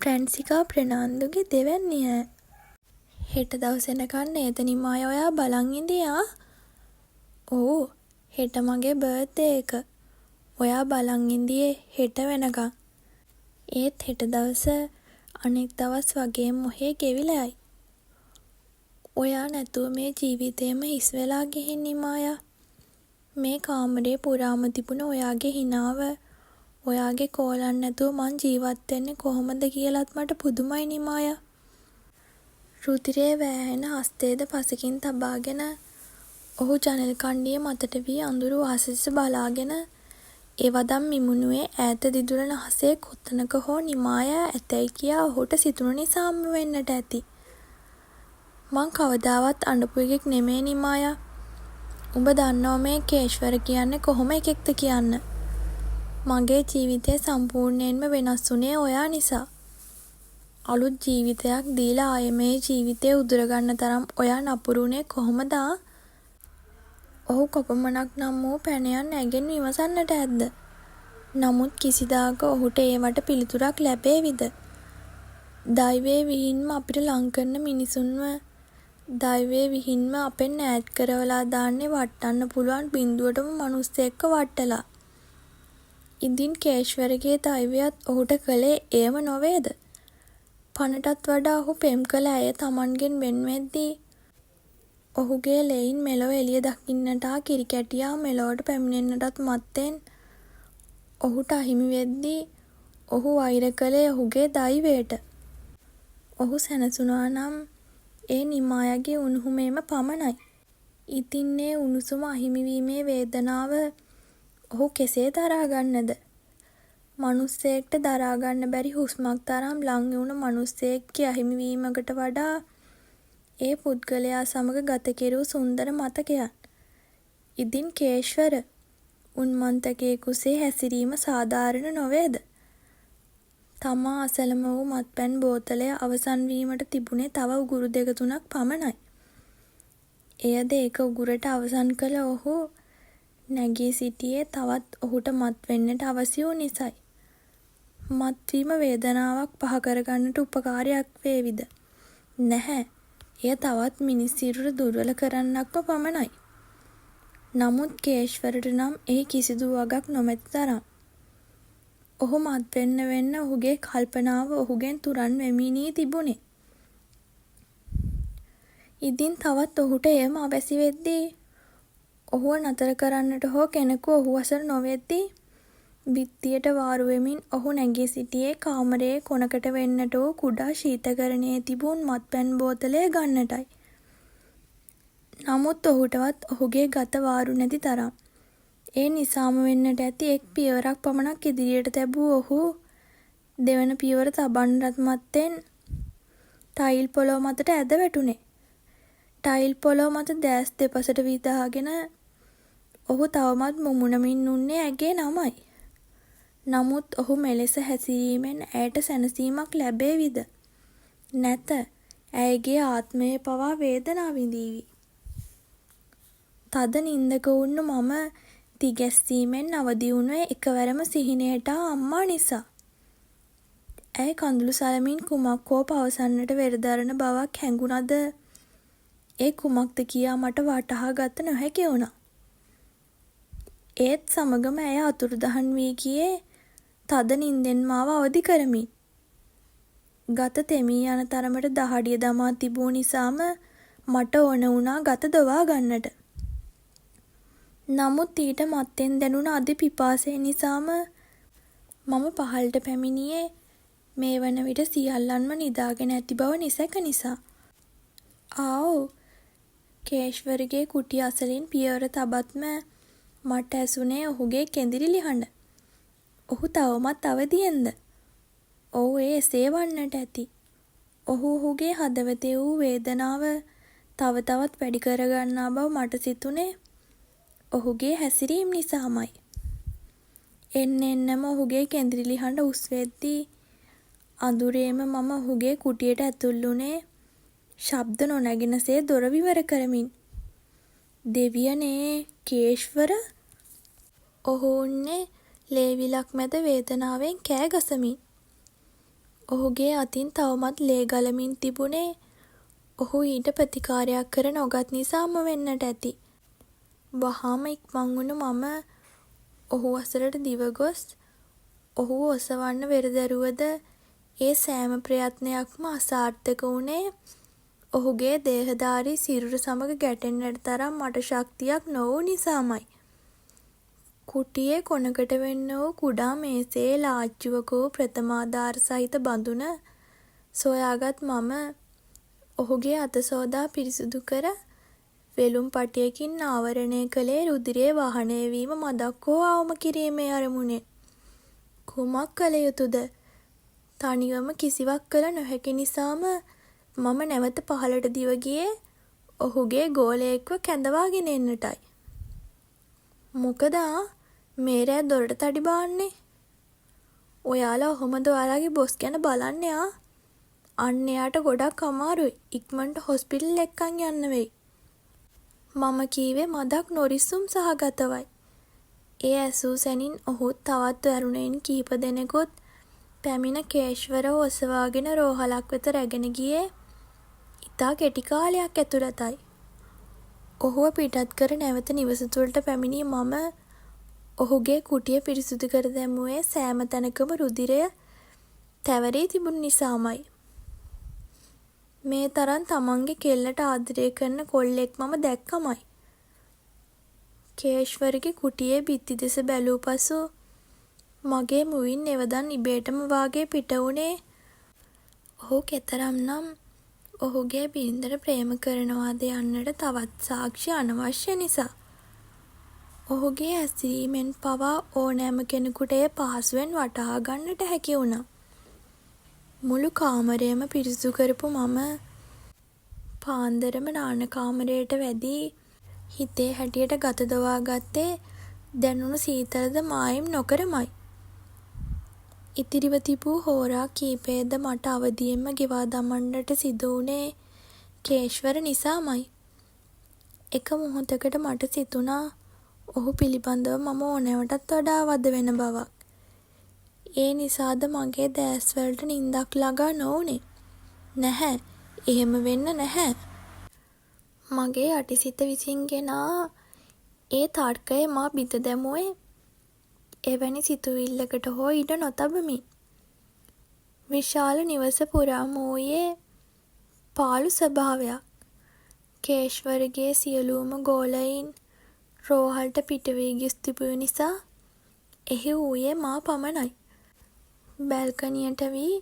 ප්‍රැන්සිකා ප්‍රනාන්දුගේ දෙවැන්නිය ඈ. හෙට දවස එනකන් නේද නිමායා ඔයා බලන් හිඳියේ ආ? ඔව්, හෙට මගේ බර්ත්ඩේ එක. ඔයා බලන් හිඳියේ හෙට වෙනකන්. ඒත් හෙට දවස අනෙක් දවස් වගේම ඔහේ ගෙවිලා යයි. ඔයා නැතුව මේ ජීවිතේම හිස් වෙලා ගිහින් නිමායා. මේ කාමරේ පුරාම තිබුණ ඔයාගේ හිනාව, ඔයාගේ කෝලම් නැතුව මං ජීවත් වෙන්නේ කොහොමද කියලත් මට පුදුමයි නිමායා. රුධිරය වෑහෙන හස්තයද පසකින් තබාගෙන ඔහු ජනෙල් කණ්ඩිය මතට වී අඳුරු අහස දෙස බලාගෙන එවදම් මිමුණුවේ ඈත දිදුලන අහසේ කොතනක හෝ නිමායා ඇතැයි කියා ඔහුට සිතුන නිසාම වෙන්නට ඇති. මං කවදාවත් අඬපු එකෙක් නෙමේ නිමායා. උඹ දන්නව මේ කේශ්වර කියන්නේ කොහොම එකෙක්ද කියන්න. මගේ ජීවිතය සම්පූර්ණයෙන්ම වෙනස් වුණේ ඔයා නිසා. අලුත් ජීවිතයක් දීලා ආයෙ මේ ජීවිතේ උදුරගන්න තරම් ඔයා නපුරු වුණේ කොහොමද ආ? ඔහු කොපමණක් නම් වූ පැනයන් ඇගෙන් විමසන්නට ඇද්ද? නමුත් කිසිදාක ඔහුට ඒවට පිළිතුරක් ලැබේවිද? දෛවය විහින්ම අපිට ලං කරන මිනිසුන්ව දෛවය විහින්ම අපෙන් ඈත් කරවලා දාන්නේ වට්ටන්න පුළුවන් බිංදුවටම මනුස්සයෙක්ව වට්ටලා. ඉදින් කේශ්වරගේ දෛවයත් ඔහුට කළේ එයම නොවේද? පණටත් වඩා ඔහු පෙම් කළ ඇය තමන්ගෙන් වෙන් වෙද්දී ඔහුගේ ලෙයින් මෙලොව එළිය දකින්නට ආ කිරිකැටියා මෙලොවට පැමිණෙන්නටත් මත්තෙන් ඔහුට අහිමි වෙද්දී ඔහු වෛර කළේ ඔහුගේ දෛවයට. ඔහු සැනසුණා නම් ඒ නිමායාගේ උණුහුමේම පමණයි. ඉතින් ඒ උණුසුම අහිමි වීමේ වේදනාව ඔහු කෙසේ දරා ගන්නද? මනුස්සයෙක්ට දරා ගන්න බැරි හුස්මක් තරම් ලං වුණ මනුස්සයෙක්ගේ අහිමි වීමකට වඩා ඒ පුද්ගලයා සමග ගත කෙරූ සුන්දර මතකයන්. ඉදින් කේශ්වර උන්මත්තකයෙකුසේ හැසිරීම සාධාරණ නොවේද? තමා අසලම වූ මත්පැන් බෝතලය අවසන් වීමට තිබුණේ තව උගුරු දෙක තුනක් පමණයි. එයද එක උගුරට අවසන් කළ ඔහු නැගී සිටියේ තවත් ඔහුට මත් වෙන්නට අවැසි වූ නිසයි. මත්වීම වේදනාවක් පහ කරගන්නට උපකාරයක් වේවිද? නැහැ. එය තවත් මිනිස් සිරුර දුර්වල කරන්නක්ම පමණයි. නමුත් කේශ්වරට නම් එහි කිසිදු වගක් නොමැති තරම්. ඔහු මත් වෙන්න වෙන්න ඔහුගේ කල්පනාව ඔහුගෙන් තුරන් වෙමිනි තිබුණේ. ඉදින් තවත් ඔහුට එයම අවැසි වෙද්දී ඔහුව නතර කරන්නට හෝ කෙනෙකු ඔහු අසල නොවෙද්දී බිත්තියට වාරු වෙමින් ඔහු නැගී සිටියේ කාමරයේ කොනකට වෙන්නට වූ කුඩා ශීතකරණයේ තිබූ මත්පැන් බෝතලය ගන්නටයි. නමුත් ඔහුටවත් ඔහුගේ ගත වාරු නැති තරම්. ඒ නිසාම වෙන්නට ඇති එක් පියවරක් පමණක් ඉදිරියට තැබූ ඔහු දෙවන පියවර තබන්නටත් මත්තෙන් ටයිල් පොළොව මතට ඇද වැටුණේ. ටයිල් පොළොව මත දෑස් දෙපසට විදාගෙන ඔහු තවමත් මුමුණමින් උන්නේ ඇගේ නමයි. නමුත් ඔහු මෙලෙස හැසිරීමෙන් ඇයට සැනසීමක් ලැබේවිද? නැත. ඇයගේ ආත්මය පවා වේදනා විඳීවි. තද නින්දක උන්නු මම තිගැස්සීමෙන් අවදි වුණේ එකවරම සිහිනයට ආ අම්මා නිසා. ඇය කඳුළු සලමින් කුමක් හෝ පවසන්නට වෙරදරන බවක් හැඟුණද ඒ කුමක්ද කියා මට වටහා ගත නොහැකි වුණා. ඒත් සමගම ඇය අතුරුදහන් වී ගියේ තද නින්දෙන් මාව අවදි කරමින්. ගත තෙමී යන තරමට දහඩිය දමා තිබූ නිසාම මට ඕන වුණා ගත දොවා ගන්නට. නමුත් ඊට මත්තෙන් දැනුණ අධි පිපාසය නිසාම මම පහළට පැමිණියේ මේ වන විට සියල්ලන්ම නිදාගෙන ඇති බව නිසැක නිසා. ආව්, කේශ්වරගේ කුටිය අසලින් පියවර තබත්ම මට ඇසුනේ ඔහුගේ කෙඳිරිලි හඬ. ඔහු තවමත් අවදියෙන්ද? ඔව්, ඒ එසේ වන්නට ඇති. ඔහු ඔහුගේ හදවතේ වූ වේදනාව තව තවත් වැඩි කරගන්නා බව මට සිතුනේ ඔහුගේ හැසිරීම් නිසාමයි. එන්න එන්නම ඔහුගේ කෙඳිරිලි හඬ උස් වෙද්දී අඳුරේම මම ඔහුගේ කුටියට ඇතුල් වුණේ ශබ්ද නොනැගෙන සේ දොර විවර කරමින්. දෙවියනේ, කේශ්වර! ඔහු උන්නේ ලේ විලක් මැද වේදනාවෙන් කෑ ගසමින්. ඔහුගේ අතින් තවමත් ලේ ගලමින් තිබුණේ ඔහු ඊට ප්‍රතිකාරයක් කර නොගත් නිසාම වෙන්නට ඇති. වහාම ඉක්මන් වුණු මම ඔහු අසලට දිව ගොස් ඔහුව ඔසවන්න වෙර දැරුවද ඒ සෑම ප්‍රයත්නයක්ම අසාර්ථක වුණේ ඔහුගේ දේහධාරී සිරුර සමග ගැටෙන්නට තරම් මට ශක්තියක් නොවූ නිසාමයි. කුටියේ කොනකට වෙන්න වූ කුඩා මේසයේ ලාච්චුවක වූ ප්‍රථමාධාර සහිත බඳුන සොයාගත් මම ඔහුගේ අත සෝදා පිරිසිදු කර වෙලුම් පටියකින් ආවරණය කළේ රුධිරය වහනය වීම මදක් හෝ අවම කිරීමේ අරමුණෙන්. කුමක් කළ යුතුද? තනිවම කිසිවක් කළ නොහැකි නිසාම මම නැවත පහළට දිව ගියේ ඔහුගේ ගෝලයෙක්ව කැඳවාගෙන එන්නටයි. මොකද ආ මේ රෑ දොරට තඩි බාන්නේ? ඔයාලා ඔහොමද ඔයාලගේ බොස් ගැන බලන්නේ ආ? අන්න එයාට ගොඩක් අමාරුයි. ඉක්මනට හොස්පිටල් එක්කන් යන්න වෙයි. මම කීවේ මදක් නොරිස්සුම් සහගතවයි. එය ඇසූ සැනින් ඔහුත් තවත් තරුණයින් කිහිප දෙනෙකුත් පැමිණ කේශ්වරව ඔසවාගෙන රෝහලක් වෙත රැගෙන ගියේ ඉතා කෙටි කාලයක් ඇතුළතයි. ඔහුව පිටත් කර නැවත නිවස තුළට පැමිණි මම ඔහුගේ කුටිය පිරිසිදු කර දැමුවේ සෑම තැනකම රුධිරය තැවරී තිබුණු නිසාමයි. මේ තරම් තමන්ගේ කෙල්ලට ආදරය කරන කොල්ලෙක් මම දැක්කමයි. කේශ්වරගේ කුටියේ බිත්ති දෙස බැලූ පසු මගේ මුවින් එවදන් ඉබේටම වාගේ පිටවුණේ ඔහු කෙතරම් නම් ඔහුගේ බිරිඳට ප්‍රේම කරනවාද යන්නට තවත් සාක්ෂි අනවශ්‍ය නිසා. ඔහුගේ හැසිරීමෙන් පවා ඕනෑම කෙනෙකුට එය පහසුවෙන් වටහා ගන්නට හැකි වුණා. මුළු කාමරයම පිරිසිදු කරපු මම පාන්දරම නාන කාමරයට වැදී හිතේ හැටියට ගත දොවා ගත්තේ දැනුණු සීතලද මායිම් නොකරමයි. ඉතිරිව තිබූ හෝරා කීපයද මට අවදියෙන්ම ගෙවා දමන්නට සිදු වුණේ කේශ්වර නිසාමයි. එක මොහොතකට මට සිතුණා ඔහු පිළිබඳව මම ඕනෑවටත් වඩා වද වෙන බවක්. ඒ නිසාද මගේ දෑස්වලට නින්දක් ළඟා නොවුණේ? නැහැ. එහෙම වෙන්න නැහැ. මගේ යටි සිත විසින් ගෙන ආ ඒ තර්කය මා බිඳ දැමුවේ එවැනි සිතුවිල්ලකට හෝ ඉඩ නොතබමින්. විශාල නිවස පුරාම වූයේ පාළු ස්වභාවයක්. කේශ්වරගේ සියලුම ගෝලයින් රෝහලට පිටවී ගොස් තිබූ නිසා එහි වූයේ මා පමණයි. බැල්කනියට වී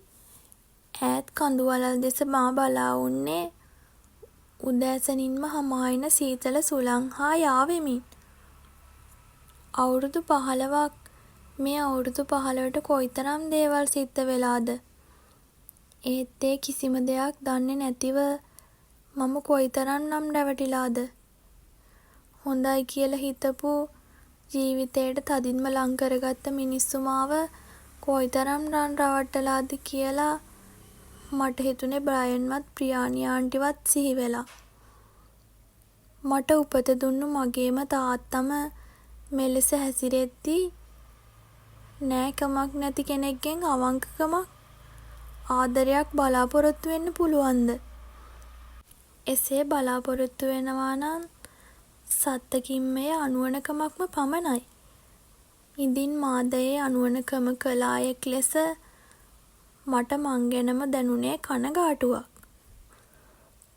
ඈත් කඳුවළල් දෙස මා බලා උන්නේ උදෑසනින්ම හමා එන සීතල සුළං හා යාවෙමින්. අවුරුදු 15ක්. මේ අවුරුදු 15ට කොයිතරම් දේවල් සිද්ධ වෙලාද? ඒත් ඒ කිසිම දෙයක් දන්නේ නැතිව මම කොයිතරම් නම් රැවටිලාද? හොඳයි කියලා හිතපු, ජීවිතේට තදින්ම ලං කරගත්ත මිනිස්සු මාව කොයිතරම් නම් රවට්ටලාද කියලා මට හිතුනේ බ්‍රයන්වත් ප්‍රියානි ආන්ටිවත් සිහි වෙලා. මට උපත දුන්නු මගේම තාත්තම මෙලෙස හැසිරෙද්දී නෑකමක් නැති කෙනෙක්ගෙන් අවංකකමක්, ආදරයක් බලාපොරොත්තු වෙන්න පුළුවන්ද? එසේ බලාපොරොත්තු වෙනවා නම් සත්තකින්ම එය අනුවණකමක්ම පමණයි. ඉදින් මාද ඒ අනුවණකම කළ අයෙක් ලෙස මට මං ගැනම දැනුනේ කනගාටුවක්.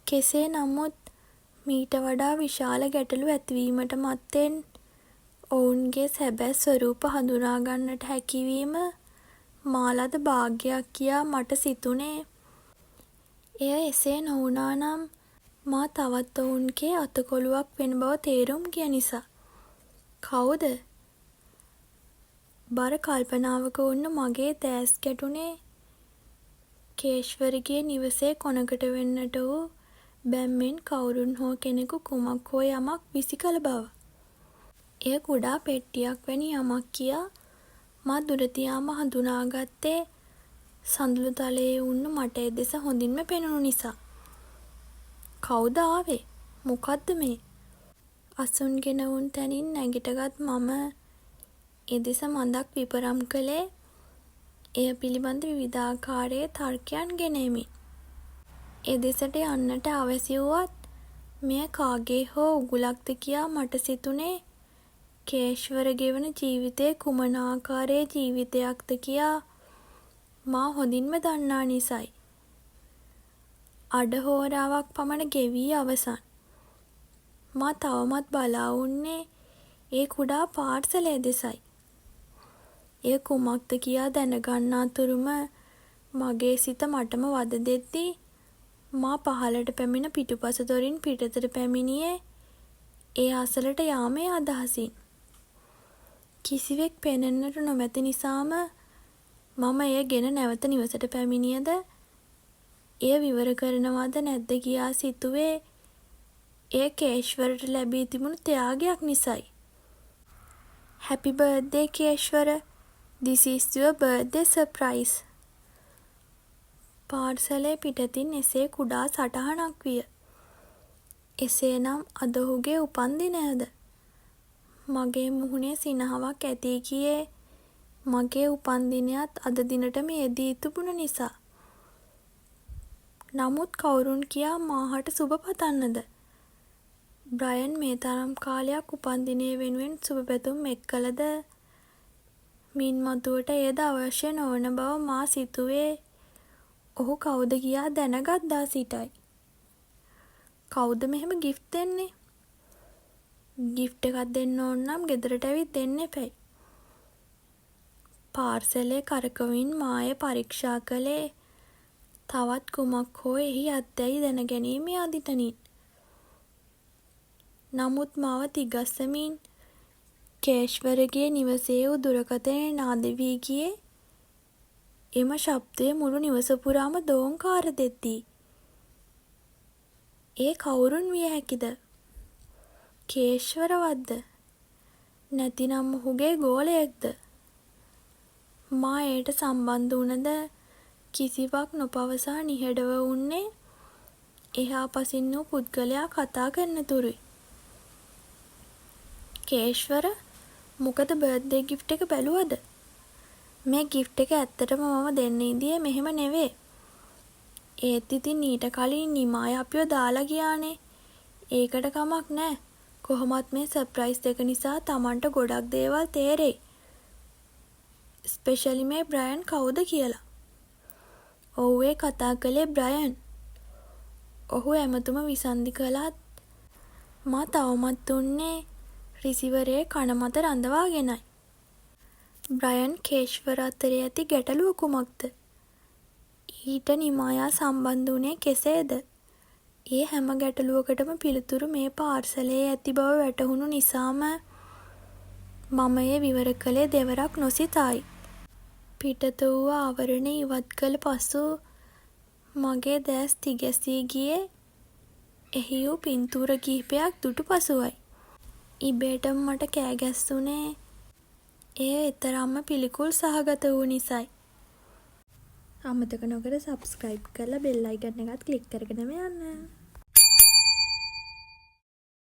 කෙසේ නමුත් මීට වඩා විශාල ගැටලු ඇතිවීමට මත්තෙන් ඔවුන්ගේ සැබෑ ස්වරූප හඳුනා ගන්නට හැකි වීම මා ලද භාග්‍යයක් කියා මට සිතුනේ එය එසේ නොවුණා නම් මා තවත් ඔවුන්ගේ අතකොළුවක් වෙන බව තේරුම් ගිය නිසා. කවුද? බර කල්පනාවක උන්නු මගේ දෑස් ගැටුණේ කේශ්වරගේ නිවසේ කොනකට වෙන්නට වූ බැම්මෙන් කවුරුන් හෝ කෙනෙකු කුමක් හෝ යමක් විසි කළ බව. එය කුඩා පෙට්ටියක් වැනි යමක් කියා මා දුර තියාම හඳුනාගත්තේ සඳලු තලයේ උන්නු මට එදෙස හොඳින්ම පෙනුණු නිසා. කවුද ආවේ? මොකද්ද මේ? අසුන්ගෙන උන් තැනින් නැගිටගත් මම එදෙස මදක් විපරම් කළේ එය පිළිබඳ විවිධාකාරයේ තර්කයන් ගෙන එමින්. එදෙසට යන්නට අවැසි වුවත් මෙය කාගේ හෝ උගුලක්ද කියා මට සිතුනේ කේශ්වර ගෙවන ජීවිතය කුමන ආකාරයේ ජීවිතයක්ද කියා මා හොඳින්ම දන්නා නිසයි. අඩ හෝරාවක් පමණ ගෙවී අවසන්. මා තවමත් බලා උන්නේ ඒ කුඩා පාර්සලය දෙසයි. එය කුමක්ද කියා දැනගන්නා තුරුම මගේ සිත මටම වද දෙද්දී මා පහළට පැමිණ පිටුපස දොරින් පිටතට පැමිණියේ ඒ අසලට යාමේ අදහසින්. කිසිවෙක් පෙනෙන්නට නොමැති නිසාම මම එය ගෙන නැවත නිවසට පැමිණියද එය විවර කරනවාද නැද්ද කියා සිතුවේ එය කේශ්වරට ලැබී තිබුණු ත්‍යාගයක් නිසයි. "Happy birthday Keshwara. This is your birthday surprise." පාර්සලය පිටතින් එසේ කුඩා සටහනක් විය. එසේනම් අද ඔහුගේ උපන්දිනයද? මගේ මුහුණේ සිනහවක් ඇති ගියේ මගේ උපන්දිනයත් අද දිනටම යෙදී තිබුණ නිසා. නමුත් කවුරුන් කියා මා හට සුබ පතන්නද? බ්‍රයන් මේ තරම් කාලයක් උපන්දිනය වෙනුවෙන් සුබ පැතුම් එක් කළද මින් මතුවට එයද අවශ්‍ය නොවන බව මා සිතුවේ ඔහු කවුද කියා දැනගත් දා සිටයි. කවුද මෙහෙම ගිෆ්ට් දෙන්නේ? ගිෆ්ට් එකක් දෙන්න ඕන නම් ගෙදරට ඇවිත් දෙන්න එපැයි. පාර්සලය කරකවමින් මා එය පරීක්ෂා කළේ තවත් කුමක් හෝ එහි ඇත්දැයි දැනගැනීමේ අදිටනින්. නමුත් මාව තිගස්සමින් කේශ්වරගේ නිවසේ වූ දුරකථනය නාද වී ගියේ එම ශබ්දය මුළු නිවස පුරාම දෝංකාර දෙද්දී. ඒ කවුරුන් විය හැකිද? කේශ්වරවත්ද? නැතිනම් ඔහුගේ ගෝලයෙක්ද? මා එයට සම්බන්ධ වුණද කිසිවක් නොපවසා නිහඬව උන්නේ එහා පසින් වූ පුද්ගලයා කතා කරන තුරුයි. "කේශ්වර, මොකද බර්ත්ඩේ ගිෆ්ට් එක බැලුවද? මේ ගිෆ්ට් එක ඇත්තටම මම දෙන්න හිටියේ මෙහෙම නෙවේ. ඒත් ඉතින් ඊට කලින් නිමාය අපිව දාලා ගියානේ. ඒකට කමක් නෑ. කොහොමත් මේ සර්ප්‍රයිස් එක නිසා තමන්ට ගොඩක් දේවල් තේරෙයි. ස්පෙෂලි මේ බ්‍රයන් කවුද කියලා." ඔව්, ඒ කතා කළේ බ්‍රයන්. ඔහු ඇමතුම විසන්ධි කළත් මා තවමත් උන්නේ රිසීවරය කන මත රඳවාගෙනයි. බ්‍රයන් කේශ්වර අතරේ ඇති ගැටලුව කුමක්ද? ඊට නිමායා සම්බන්ධ වුණේ කෙසේද? ඒ හැම ගැටලුවකටම පිළිතුරු මේ පාර්සලයේ ඇති බව වැටහුණු නිසාම මම එය විවර කළේ දෙවරක් නොසිතායි. පිටත වූ ආවරණය ඉවත් කළ පසු මගේ දෑස් තිගැසී ගියේ එහි වූ පින්තූර කිහිපයක් දුටු පසුවයි. ඉබේටම මට කෑ ගැස්සුනේ එය එතරම්ම පිළිකුල් සහගත වූ නිසයි. අමතක නොකර සබ්ස්ක්‍රයිබ් කරලා බෙල් අයිකන් එකත් ක්ලික් කරගෙනම යන්න.